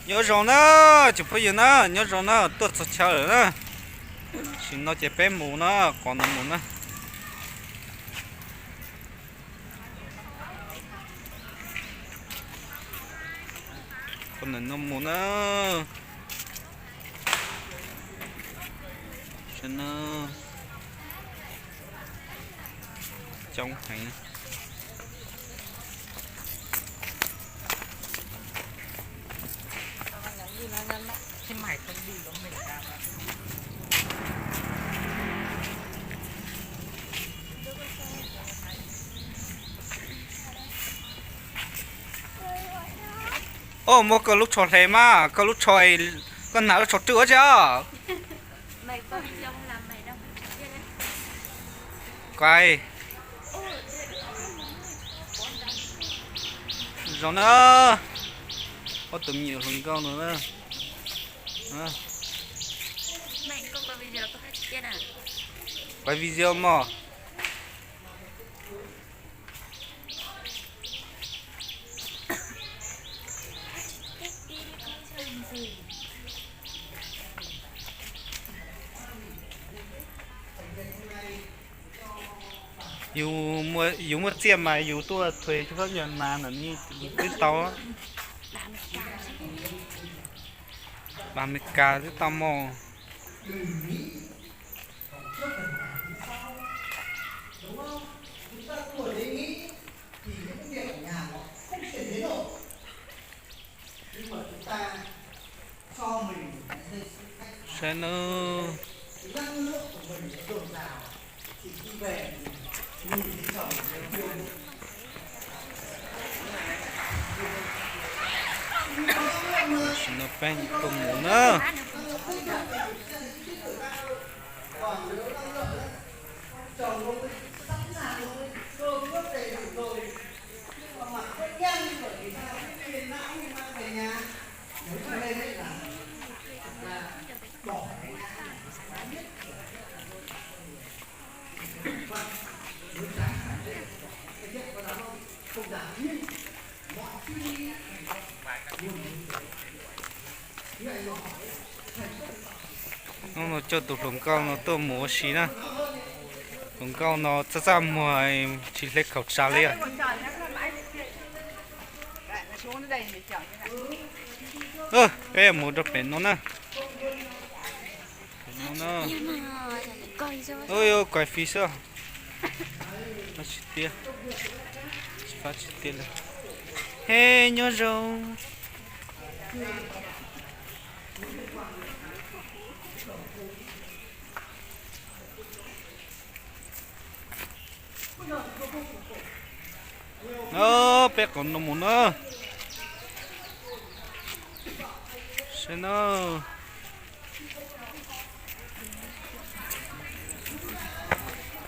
Nyob zoo na, tsoom phooj ywg na, nyob zoo na, tuaj txog chaw lawm na. Tam sim no ces peb mus na, qhov no mus na. Qhov no mus na. Coob heev. Oj, muab koj lub tsho hle mas, koj lub tsho, koj hnav lub tsho rwj ua tsi os? Kuv zoo na, ob tug me nyuam hluas nkauj no na. Pais video mog. Yus muaj txiaj mas yus tuaj thuê rau khab nyas mas ntawm ne twb tau. Vas Amelikas twb tau mog. Saib nawb. Tam sim no peb tuaj mus na. Hnub no coj tus hluas nkauj no tuaj mus ua si na. Hluas nkauj no txaj txaj muag, tsis hle khaum tsav li. Peb mus rau pem no na. Yuav kuav fij xwb. Tsis tiag, tsis tiag li. He, nyob zoo. Peb qhov no mus na. Saib na.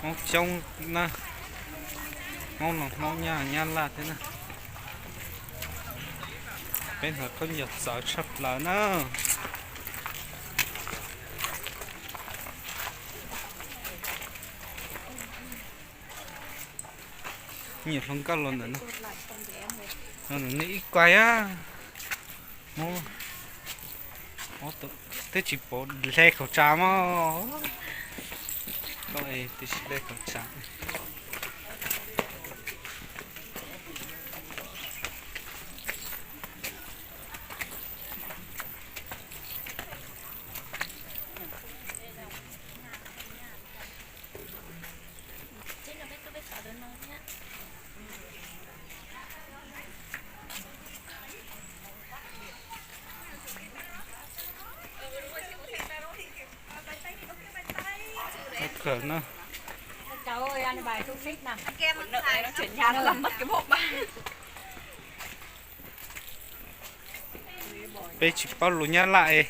Hmoob coob na. Hmoob no Hmoob Nyab, Nyab Laj thiab na. Peb hnav khaub ncaws txawv tshaj plaws na. Me nyuam hluas nkauj los ntawm no, no ntawm no ib kuag a. Twb tsis pom hle khaum tsav mog. Koj twb tsis hle khaum tsav. Kawm na. Peb tsis paub lus Nyab Laj es,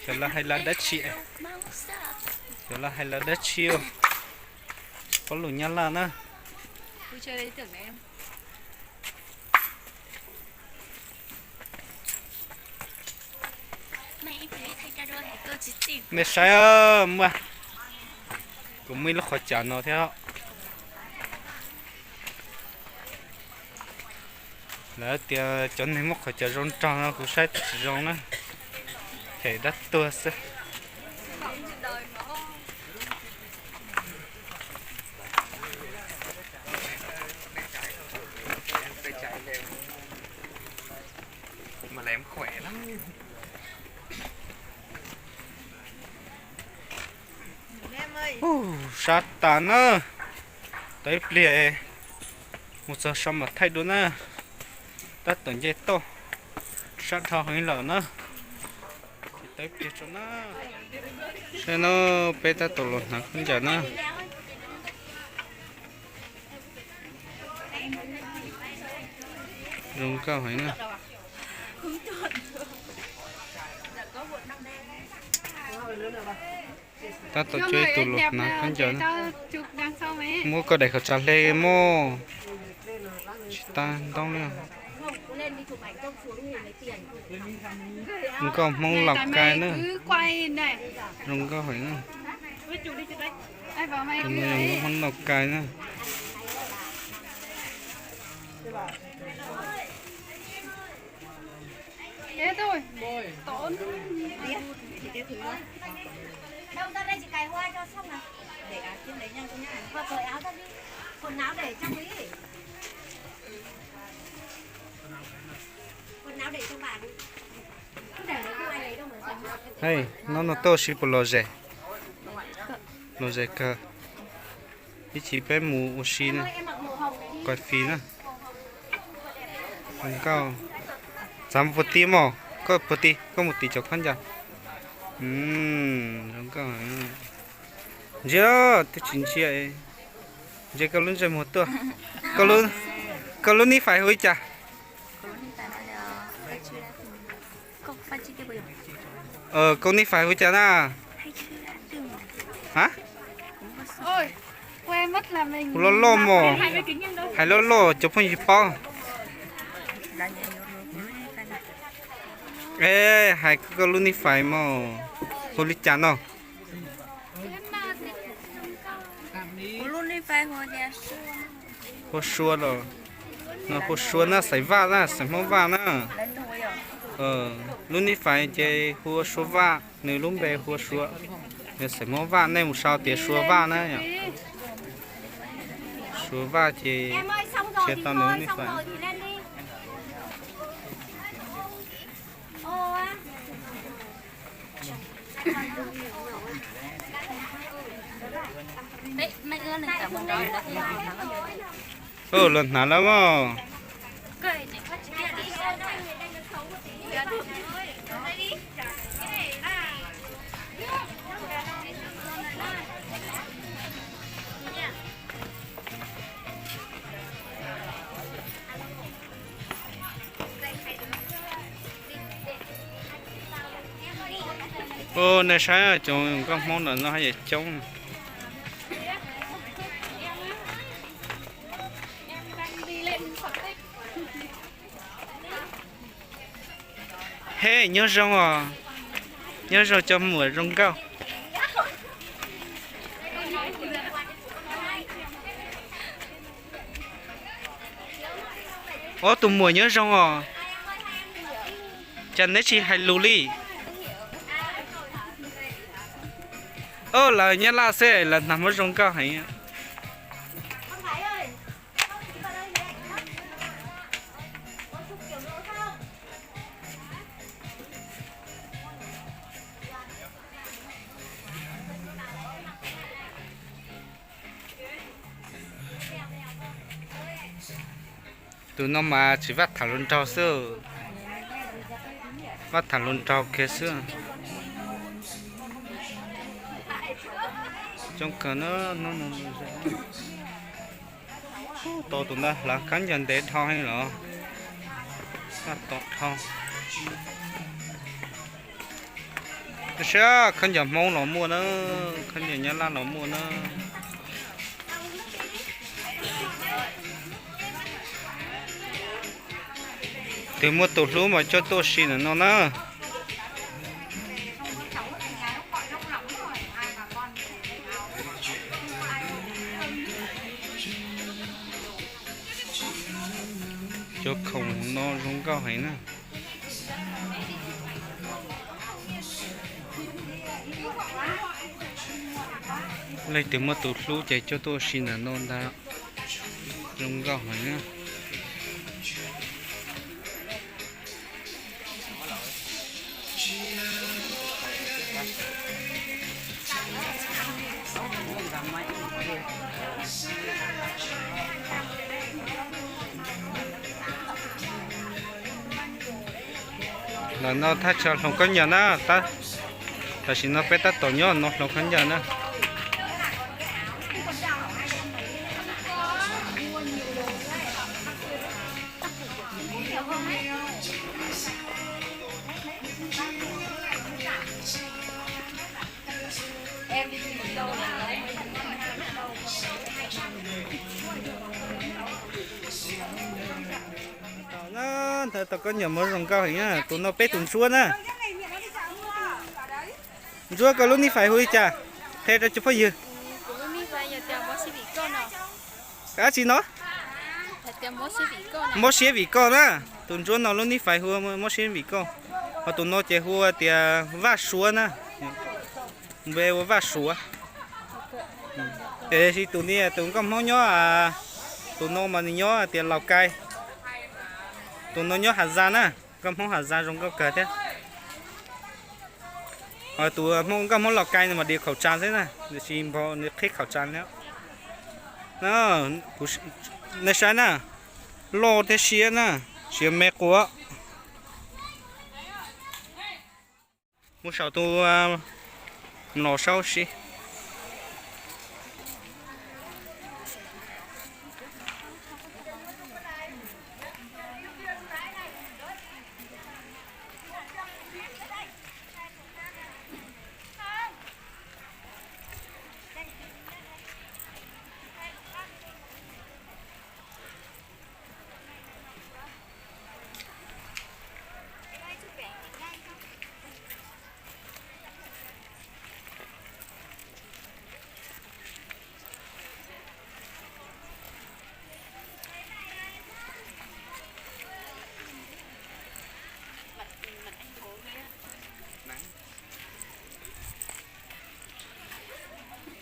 xyov lawv hais lus dab tsi es, xyov lawv hais lus dab tsi, tsis paub lus Nyab Laj na. Nej saib, muaj, kuv muaj ib lub qhov cawv no thiab. Lawv tias cov neeg muab qhov cawv zoo nraug no kuv saib tsis zoo na, them dab tuag xwb. Sab tas na, tau ib pliag mus txog saum mas thaij dua na, tab tom nce toj, sab dhau heev lawm na. Tau ib pliag tso na, saib no, peb tab tom los hnav khaub ncaws na. Zoo nkauj heev na. Tab tom coj ib tug los hnav khaub ncaws na. Muab koj daim khawv tsa hle mog. Tsis tas ntoo li. Nkauj Hmoob Laus Kais na. Zoo nkauj heev na. Tus no yog Hmoob Laus Kais na. Hej, hnub no tuaj ua si puas lom zem? Lom zem kawg. Ib chim peb mus ua si na, koj fim na. Zoo nkauj. Txav puag tim mog, koj puag tim, koj mus tim cov khaub ncaws. Zoo nkauj. Ntsia, twb tsis ntsia. Ntsia koj lub ntsej muag tuaj. Koj lub nij fais hu li cas? Koj nij fais hu li cas na? Ha? Hu loj loj mog. Hais loj loj cov phooj ywg paub. Es hais koj lub nij fais mog. Hu li cas no? Hu Sua los, no hu Sua na, xeem Vaj na, xeem Hmoob Vaj na. Lub nij fais ces hu ua Sua Vaj, nws lub npe hu ua Sua. Yog xeem Hmoob Vaj nej mus sau tias Sua Vaj na yom. Sua Vaj ces thiaj tau nws lub nij fais. Los hnav lawm mog. Ua nej saib cov nkauj Hmoob ntawm no haj yam coob. He, nyob zoo os, nyob zoo cov muam zoo nkauj. Ob tug muam nyob zoo os, cas neb tsis hais lus li? Lawv Nyab Laj xwb lawv hnav Hmoob zoo nkauj heev. Tus no mas tsis vaj tham hluas nraug xwb, vaj tham hluas nraug kiag xwb. Coob kawg na, hnub no tau tus ntawd hlav khaub ncaws ntev dhau heev los, vaj tom dhau. Tab sis khaub ncaws Hmoob los muaj na, khaub ncaws Nyab Laj los muaj na. Tus muaj tus hlub mas coj tuaj ua si ntawm no na. Cov khoom no zoo nkauj heev na. Leej twg muaj tus hlub ces coj tuaj ua si ntawm no ntag. Zoo nkauj heev na. Ntawm no thaj chaw hloov khaub ncaws na. Tam sim no peb tab tom nyob no hloov khaub ncaws na. Ntawm tom khaub ncaws muag zoo nkauj heev na. Tus no peb tus ntsuab na. Ntsuab, koj lub nij fais hu li cas? Qhia rau cov phooj ywg. Dab tsi no? Mob siab vim koj na. Tus ntsuab no lub nij fais hu mob siab vim koj. Ho tus no ces hu tias Vaj Suav na. Npe hu Vaj Suav. Tiam sis tus ni tus nkauj Hmoob nyob, tus no mas nws nyob tias Laus Kais. Tus no nyob Has Zas na, nkauj Hmoob Has Zas zoo nkauj kawg thiab. Ho tus Hmoob, nkauj Hmoob Laus Kais no mas dias khaum tsa xwb na, tiam sis npog nws qhib khaum tsa li. Nej saib na, loj thiab siab na, siav me quas. Mus saum tus mlom saub si.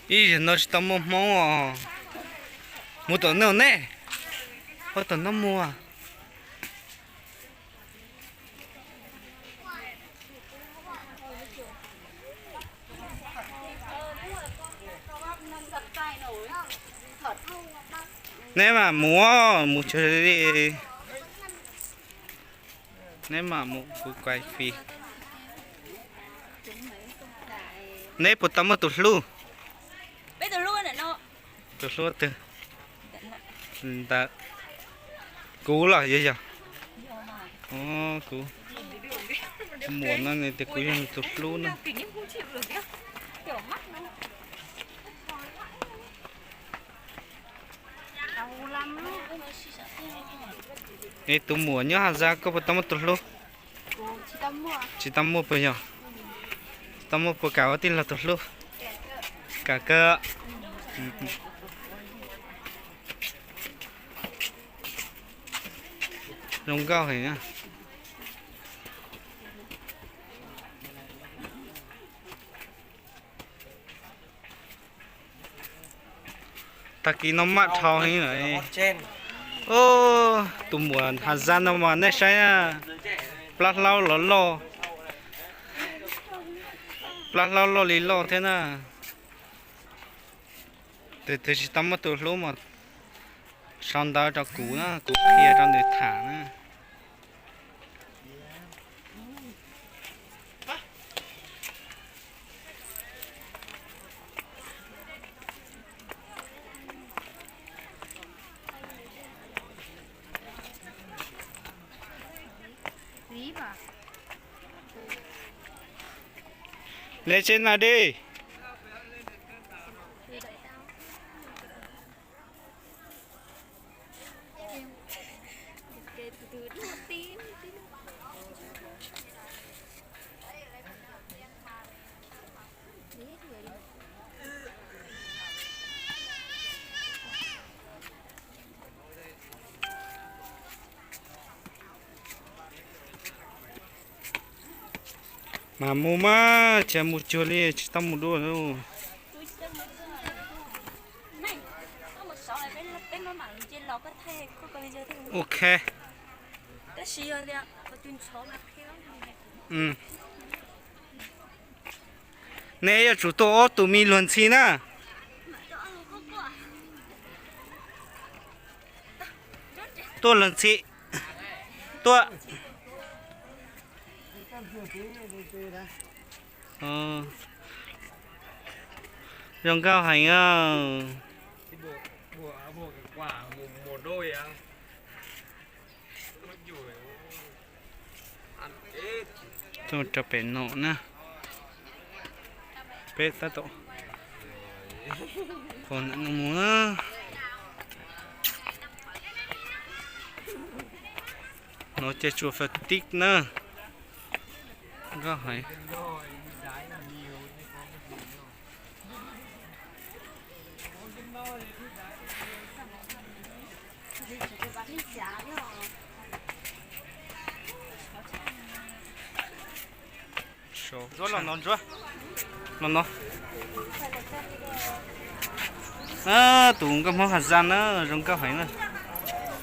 Ib zaug no tsis tau muaj Hmoob os. Mus tom no ne, ua tom no mus. Neb mam mus, mus tsaug zog li. Neb mam mus, kuv kuaj fij. Neb puas tau muaj tus hlub? Tus hlub twg? Ntawm kuv los yog yog? Kuv muam no nws tias kuv yog nws tus hlub na. Es tus muam nyob Has Zas koj puas tau muaj tus hlub? Tsis tau muaj puas yog? Tsis tau muaj puas kam ua tij laug tus hlub? Kam kawg. Zoo nkauj heev na. Tag kis no maj dhau heev lawm. Tus muam Has Zas no mas nej saib na, plab hlaub los loj, plab hlaub loj li loj thiab na. Tus twg tsis tau muaj tus hlub mas sau ntawv rau kuv na, kuv qhia rau nws tham na. Lej tsev na di. Mas mus mas, tsis mus cuag li, tsis tau mus dua. Ok. Nej yuav tsum tuaj ob tug me luag ntxhi na. Tuaj luag ntxhi. Tuaj. Zoo nkauj heev. Tuaj rau pem no na. Peb tab tom mus na. No ces tsuas faj tib na. Nkauj heev. Ntsuab los no, Ntsuab. Los no. Tus nkauj Hmoob Has Zaj na, zoo nkauj heev na.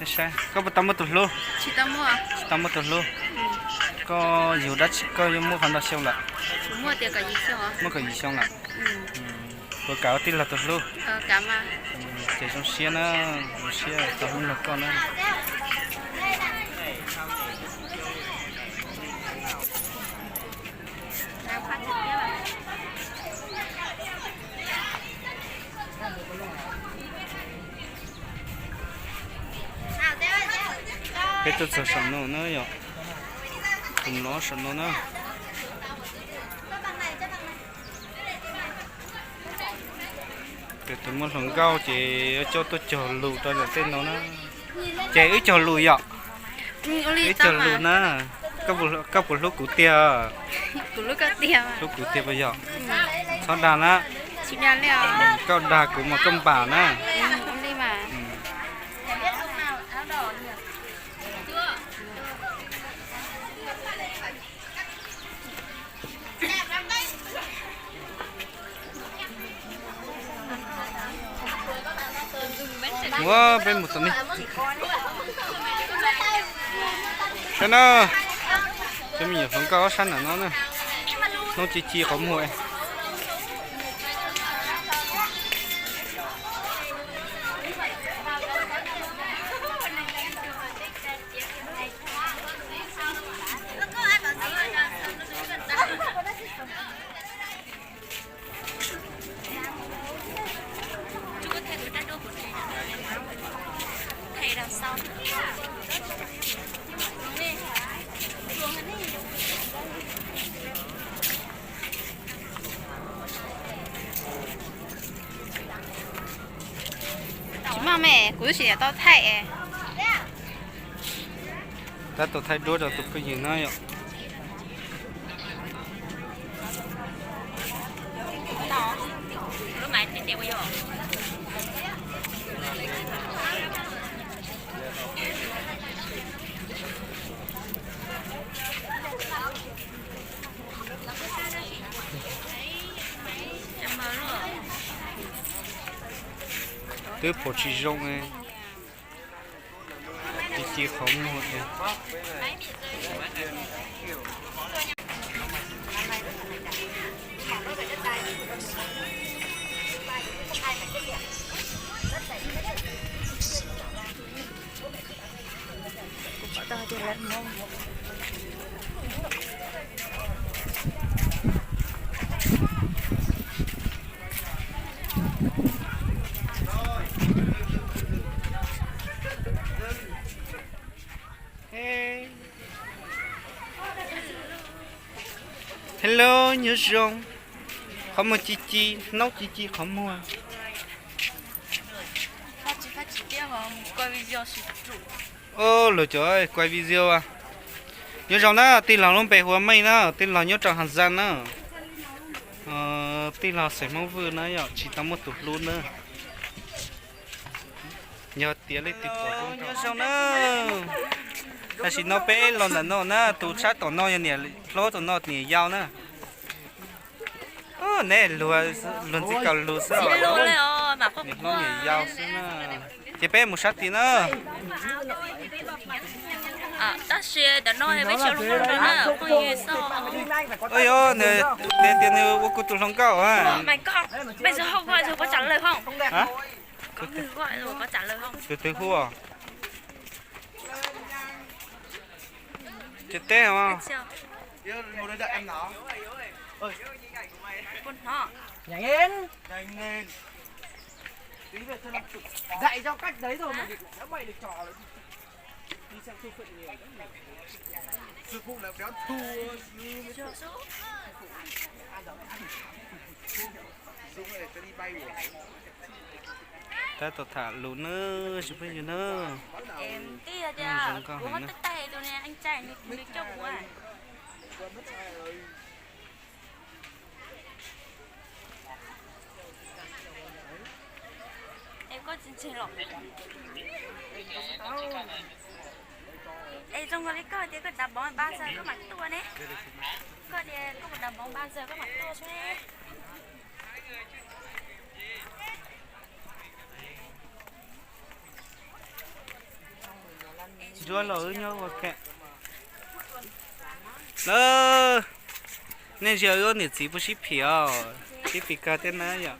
Saib koj puas tau muaj tus hlub? Tsis tau muaj tus hlub. Koj yug dab tsi koj yuav muab qhov ntau xyoo lawm? Muab kom yim xyoo lawm. Puas kam ua tij laug tus hlub? Ces zoo siab na, zoo siab tau hlub nrog koj na. Peb tuaj txog saum no na yom, tus mlom saum no na. Ces tus muaj hluas nkauj ces coj tuaj cog lus rau ntawm tej no na. Ces wb cog lus yom. Wb cog lus na. Koj puas hlub kuv tiag? Hlub kuv tiag puas yog? Txhob dag na. Koj dag kuv mas koj npam na. Ua peb mus tom nej. Saib na, cov me nyuam hluas nkauj ob sab nram no na, hnub ci ci qhov muag. Tsis maj me, kuv twb tsis tau thaij. Tab tom thaij duab rau tus phooj ywg no yom. Twb pom tsis zoo, ci ci qhov muag. Hello, nyob zoo. Qhov muag ci ci, hnub ci ci qhov muag. Os, lawv cov kuaj video. Nyob zoo na, tij laug lub npe hu ua Meej na, tij laug nyob rau Has Zaj na. Tij laug xeem Hmoob Vwj na yom, tsis tau muaj tus hlub na. Yog tias leej twg pom zoo na. Tam sim no peb los ntawm no na, tus tshaj tom no yog niam hlob, tom no niam yau na. Neb luag ntxiv kaus lus xwb, niam hlob niam yau xwb na. Ces peb mus sab tid na. Ua yog tias nws ua kuv tus hluas nkauj. Tus twg hu? Ces teb. Tab tom tham lus nawb tsoom phooj ywg nawb. Zoo nkauj heev na. Es zoo nkaus li koj tias koj dav npov ba zag koj mam tuaj ne. Koj tias koj dav npov ba zag koj mam tuaj xwb ne. Ntsuab los wb nyob ua ke. Lawv, nej ntsia wb niam txiv puas sib phim os, sib phim kawg thiab na yom.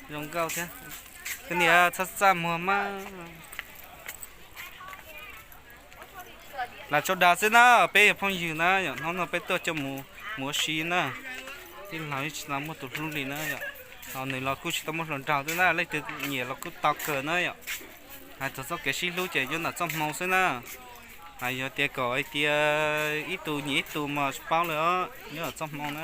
Zoo nkauj thiab. Koj niam txhob txaj muag mas. Lam tso dag xwb na, peb yog phooj ywg na yom, hnub no peb tuaj coj mus ua si na. Tij laug tsis tau muaj tus hlub li na yom. Nws los kuj tsis tau muaj hluas nraug thiab na, leej twg nyiam los kuj tau kawg na yom. Hais txog txoj kev sib hlub ces nyob ntawm txoj hmoo xwb na. Hais yog tias kom hais tias ib tug nyiam ib tug mas tsis paub li os, nyob ntawm txoj hmoo na.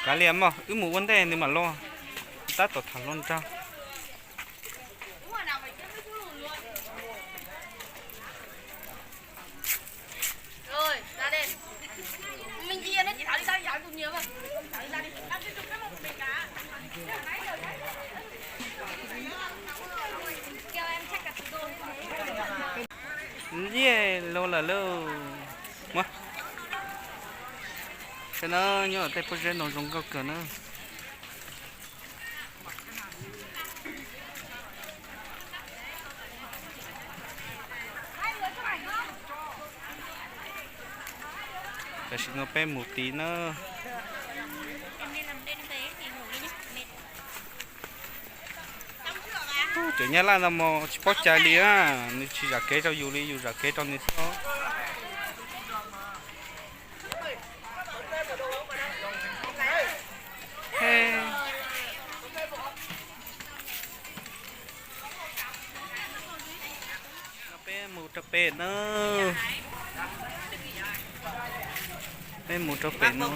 Kav liam mog, wb mus ua ntej nws mam los. Tab tom tham hluas nraug. Liaj lug lawm lauj. Muab, saib na, nyob tej pob zeb no zoo nkauj kawg na. Tam sim no peb mus tid na. Cov Nyab Laj no mas tsis paub cai li na, nws tsis zam kev rau yus li, yus zam kev rau nws xwb. Peb mus rau pem na. Peb mus rau pem no.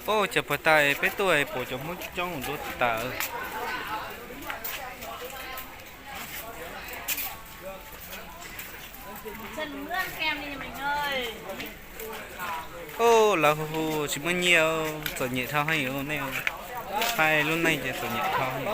Oj, cas puag ta peb tuaj pom cov Hmoob coob ua ntua tas. Oj, lawv hu hu tsis muaj nyiaj, txom nyem dhau heev nej. Hais lub neej ces txom nyem dhau heev.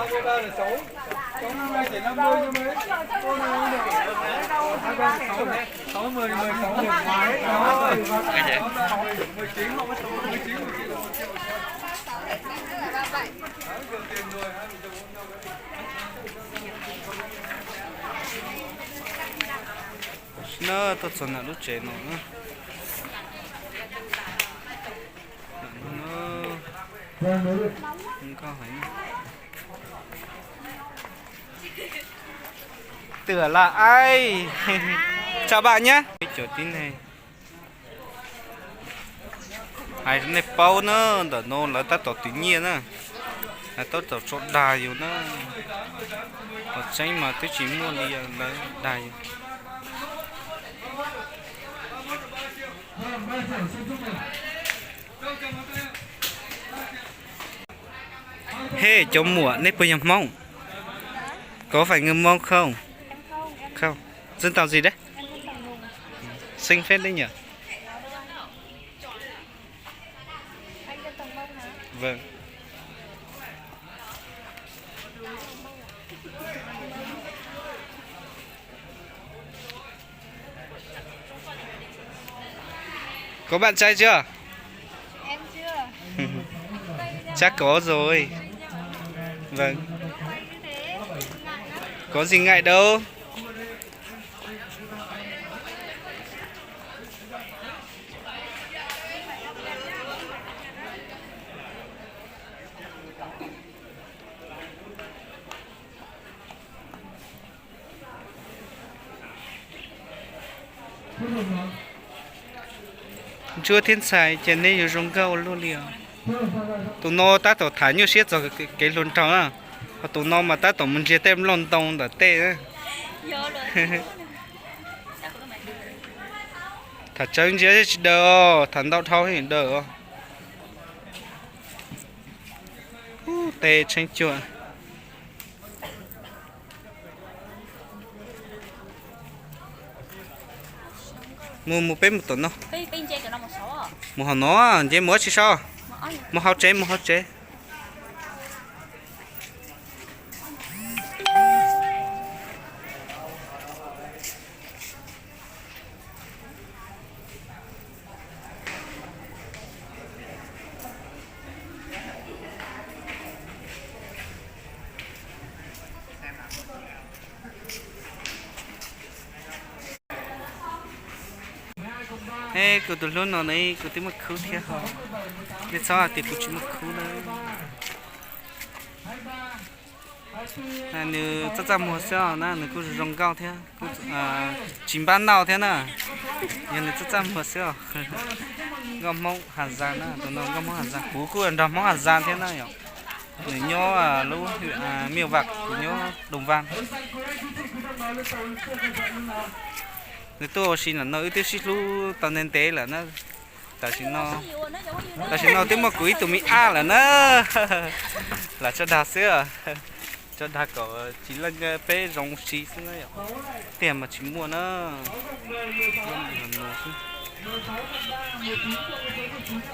Tam sim no tuaj txog ntawm lub tsev no na. Ntawm no nkauj heev. Tw la ai, tsa vam nyab. Peb cov tib neeg hais nej paub na, ntawm no lawv tab tom twv nyiaj na, lawv tab tom tso dag yus na. Qhov tseeb mas twb tsis muaj li, lawv dag yus. Hej, cov muam, nej puas yog Hmoob? Có phải người Mông không? Không. Dân tộc gì đấy? Xin phép đấy nhỉ? Vâng. Có bạn trai chưa? Chắc có rồi. Vâng. Có gì ngại đâu. Ntsuab thiab ntxhais ces neb yuav zoo nkauj ua luaj li os. Tus no tab tom tham nyuaj siab txog kev hluas nraug na, ho tus no mas tab tom mus nrhiav tej nplooj ntoo ntawm tej na. Tham tsawv ntsia tsis daws os, tham ntau dhau daws os. Ub, tej tsheeb cuag. Mus mus, peb mus tom no. Mus hauv no, nce mus ua tsis sau. Mus hauv tsev, mus hauv tsev. Eb, kuv tus hlub no ne, kuv twb muaj khub thiab ho. Nej txhob hais tias kuv tsis muaj khub na. Nws txaj txaj muag xwb os na, nws kuj zoo nkauj thiab, kuj tsis npab nauj thiab na. Yog nws txaj txaj muag xwb os. Nkauj Hmoob Has Zas na, tus no nkauj Hmoob Has Zas, kuv kuj nrog Hmoob Has Zas thiab na yom. Nws nyob lub Miaj Vam, kuv nyob Doos Vaj. Nws tuaj ua si ntawm no wb twb sib hlub tau ntev ntev lawm na. Tam sim no, tam sim no twb muaj kuv ib tug me ab lawm na. Lam tso dag xwb, tso dag kom tsis leej peb zoo ua si xwb na yom. Tiag mas tsis muaj na.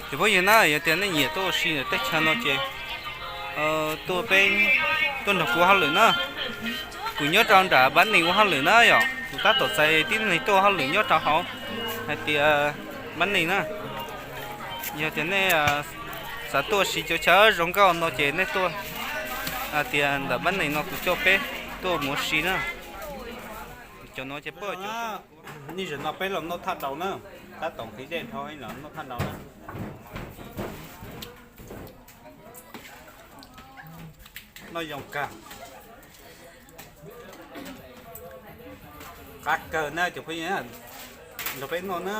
Ces phooj ywg na, yog tias nej nyiam tuaj ua si ntawm teb chaws no ces tuaj peb, tuaj nrog kuv ua hauj lwm na. Kuv nyob rau nram Pab Nis ua hauj lwm na yom, kuv tab tom txais tib neeg tuaj ua hauj lwm nyob rau hauv hais tias Pab Nis na. Yog tias nej xav tuaj ua si cov chaw zoo nkauj no ces nej tuaj, hais tias ntawm Pab Nis no kuv coj peb tuaj mus ua si na. Cov no ces pab, nej zaum no peb los noj thaj daus na, tab tom nqhis dej dhau los noj thaj daus na. Noj zoo kawg. Qab kawg na cov phooj ywg, nrog peb noj na.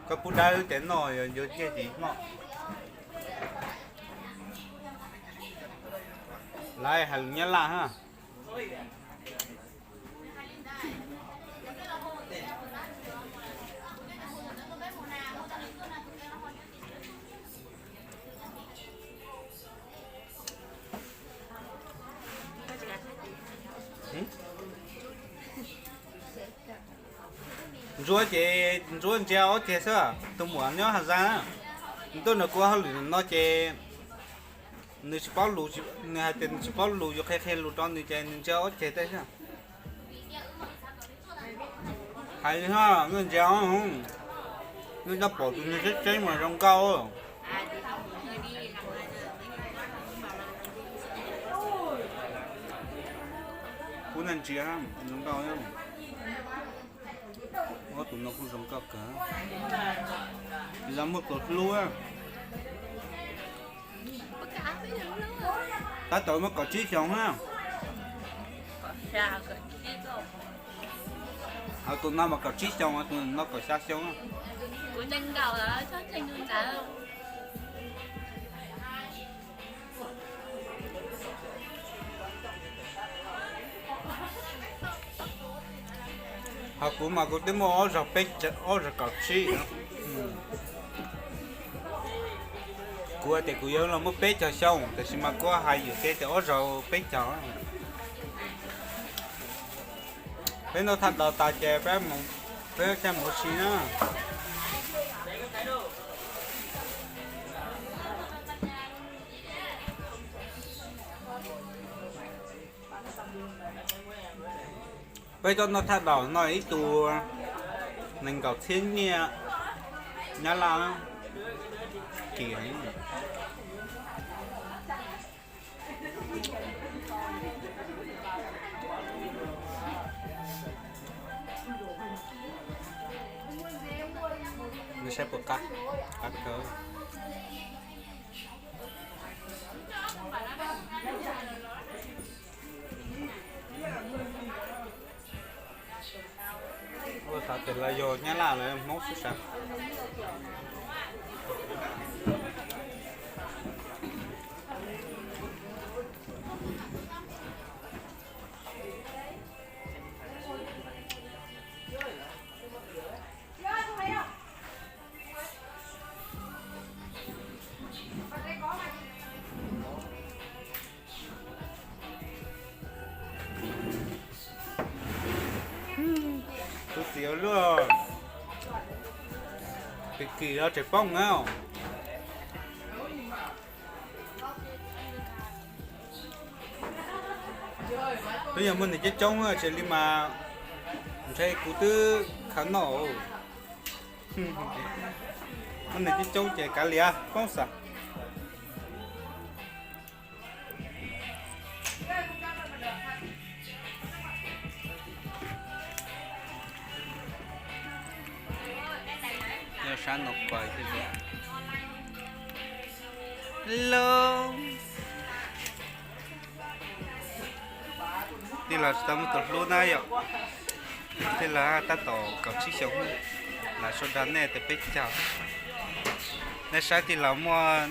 Koj pub dawb ces noj yuav ncuav ncej ces noj. Lawv hais lus Nyab Laj ha. Ntsuab ces Ntsuab ntsia ob ceg xwb, tus muam nyob Has Zaj na. Nws tuaj nrog kuv ua hauj lwm no ces nws tsis paub lus, nws hais tias nws tsis paub lus, yus qhia qhia lus rau nws ces nws ntsia ob ceg tej xwb. Hais li hos, nej ntsia, nej nyob pom tus niag tseeb tseeb mas zoo nkauj. Kuv ntsia zoo nkauj. Ob tug no kuj zoo nkauj kawg. Tsis tau muaj tus hlub. Tab tom muaj kaum tsib xyoos na. Ho tus no mas kaum tsib xyoos, tus no kaum xya xyoo. Ho kuv mas kuv twb muaj ob zaug peb, ob zaug kaum tsib. Kuv tias kuv yuav los muaj peb caug xyoo, tiam sis mas kuv hais yuam kev tias ob zaug peb caug. Peb noj thaj daus tas ces peb coj mus ua si na. Peb coj noj thaj daus no ib tug nees nkaum txhiab nyiaj Nyab Laj. Kim heev. Nws saib puas qab, qab kawg. Ua xav tias lawv yog Nyab Laj, lawv Hmoob xwb sav. Tus txiv luaj, kim kim los tseem poob na. Twb yog muaj neeg coob coob tsis li mas ntshe kuv twb khav noj. Muaj neeg coob coob ces kav liam poob xwb. Nyob sab no pais thiab tiag. Hello. Tij laug tsis tau muaj tus hlub na yom. Tij laug tab tom kaum tsib xyoos, lam sau dag nej tias peb caug. Nej saib tij laug muaj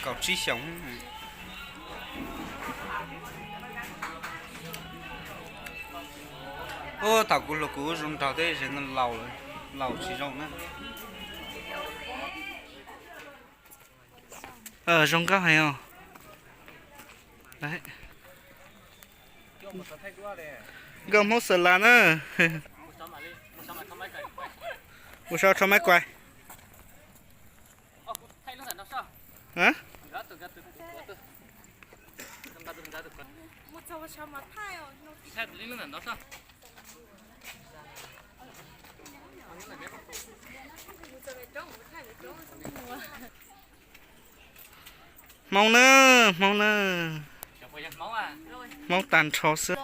kaum tsib xyoos. Ub, thaum kuv hluas kuv zoo nraug tej zaum no laus, laus tsis zoo na. Zoo nkauj heev os. Nkauj Hmoob Xas Las na. Mus sau rho maiv kuais. Hmoob na, Hmoob na. Hmoob tag nrho xwb.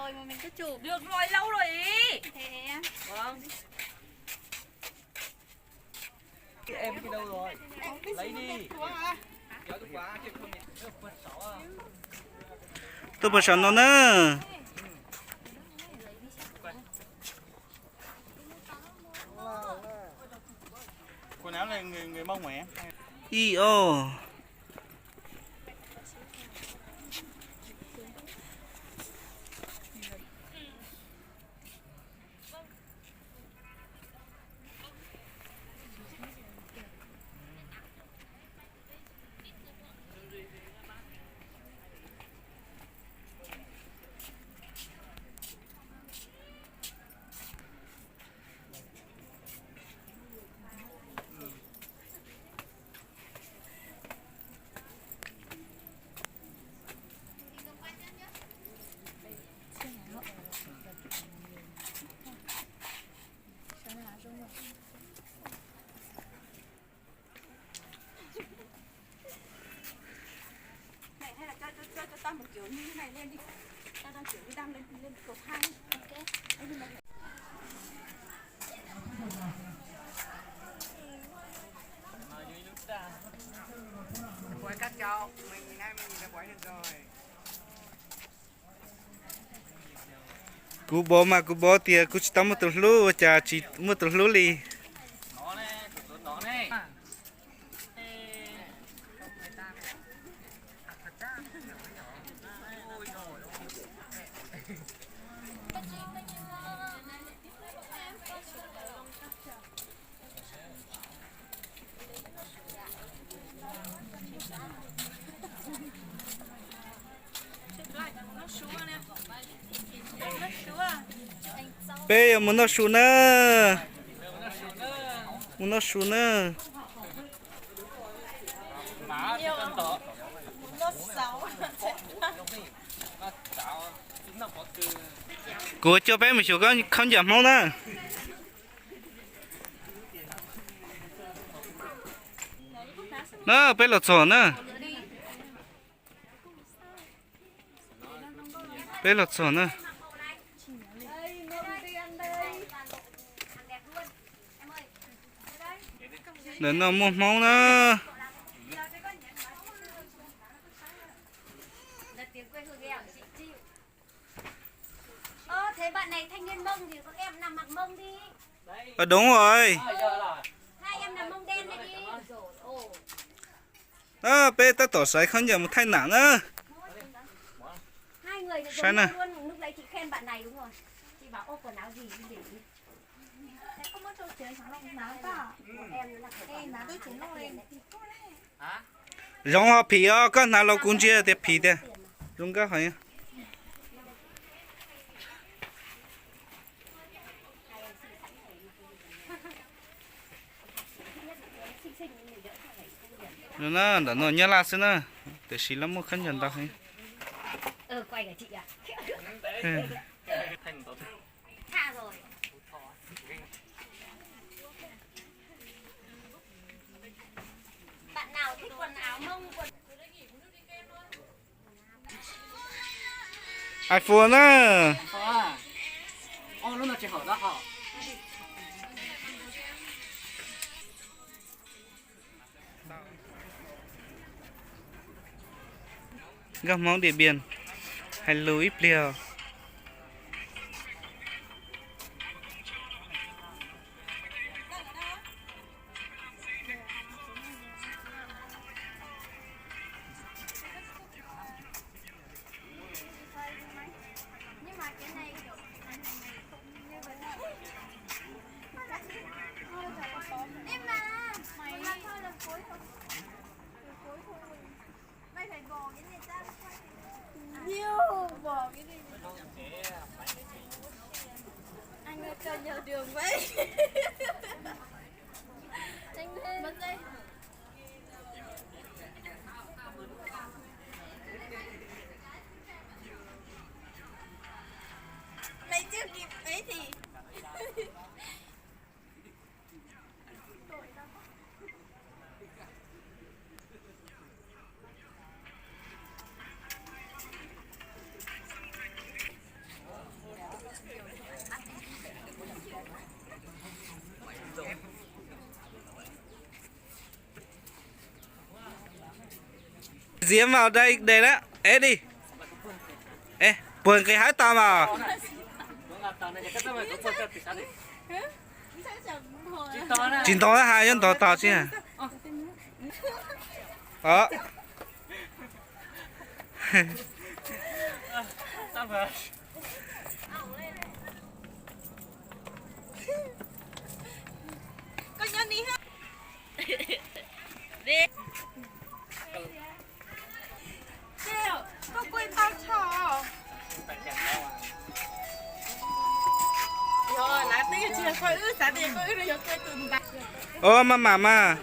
Tuaj puag saum no na. Ib ob. Kuv pom mas kuv pom tias kuv tsis tau muaj tus hlub, ua cas tsis muaj tus hlub li. Peb yuav mus noj su na. Mus noj su na. Kuv coj peb mus xyuas khaub ncaws Hmoob na. Na, peb los txog na. Peb los txog na. Ntawm no muaj Hmoob na. Ơ, đúng rồi. Peb tab tom xaiv khaub ncaws mus thaij nam na. Saib na. Zoov ho phim os, koj hnav los kuv ntsia tias phim tiag. Zoo nkauj heev. Ntawm no Nyab Laj xwb na, tiam sis lawv muaj khaub ncaws ntau heev. iPhone na. Nkauj Hmoob Điện Biên, hais lus ib pliag. Diễm vào đây đẹp lắm. Ê đi. Ê, buồn cái hái tao mà. Tsis ntov hais, yuav ntov tos tsis. Ua maj mam mas.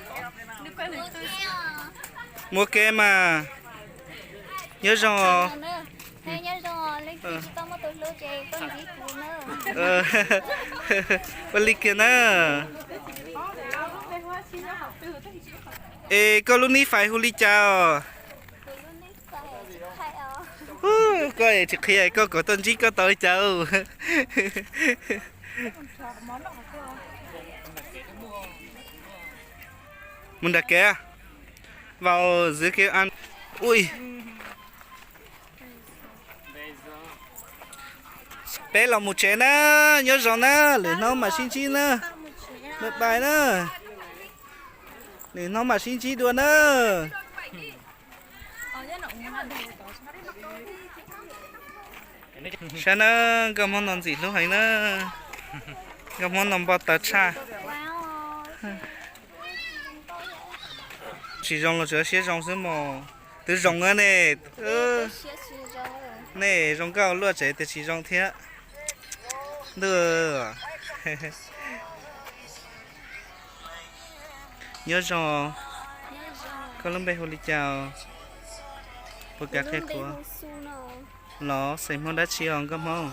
Muaj kev mas. Nyob zoo os. Ua li kiag na. Es koj lub nick Face hu li cas os? Koj tsis qhia koj kom ntsib koj tau li cas? Mus nram kev, vào dưới kia ăn. Ui. Peb los mus tsev na, nyob zoo na, lwm hnub mam sib ntsib na. Bye bye na. Lwm hnub mam sib ntsib dua na. Saib na, nkauj Hmoob no ntxim hlub heev na. Nkauj Hmoob no npau taws tshaj. Tsis zoo los tsuas siab zoo xwb mos. Twb zoo ne. Nej zoo nkauj luaj tsev tias tsis zoo thiab. Ntuj, nyob zoo. Koj lub npe hu li cas? Puas kam qhia kuv? Los xeem Hmoob dab tsi os nkauj Hmoob?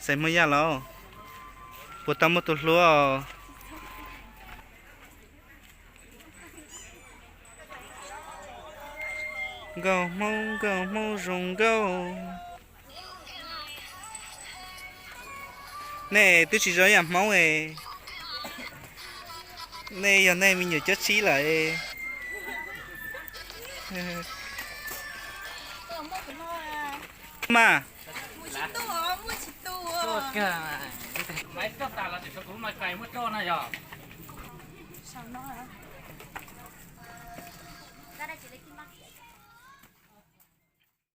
Xeem Hmoob Yaj los? Puas tau muaj tus hlub? Nkauj Hmoob, nkauj Hmoob zoo nkauj. Nej twb tsis zoo yam Hmoob es. Nej yog nej me nyuam cuab tsib lawm. Mas.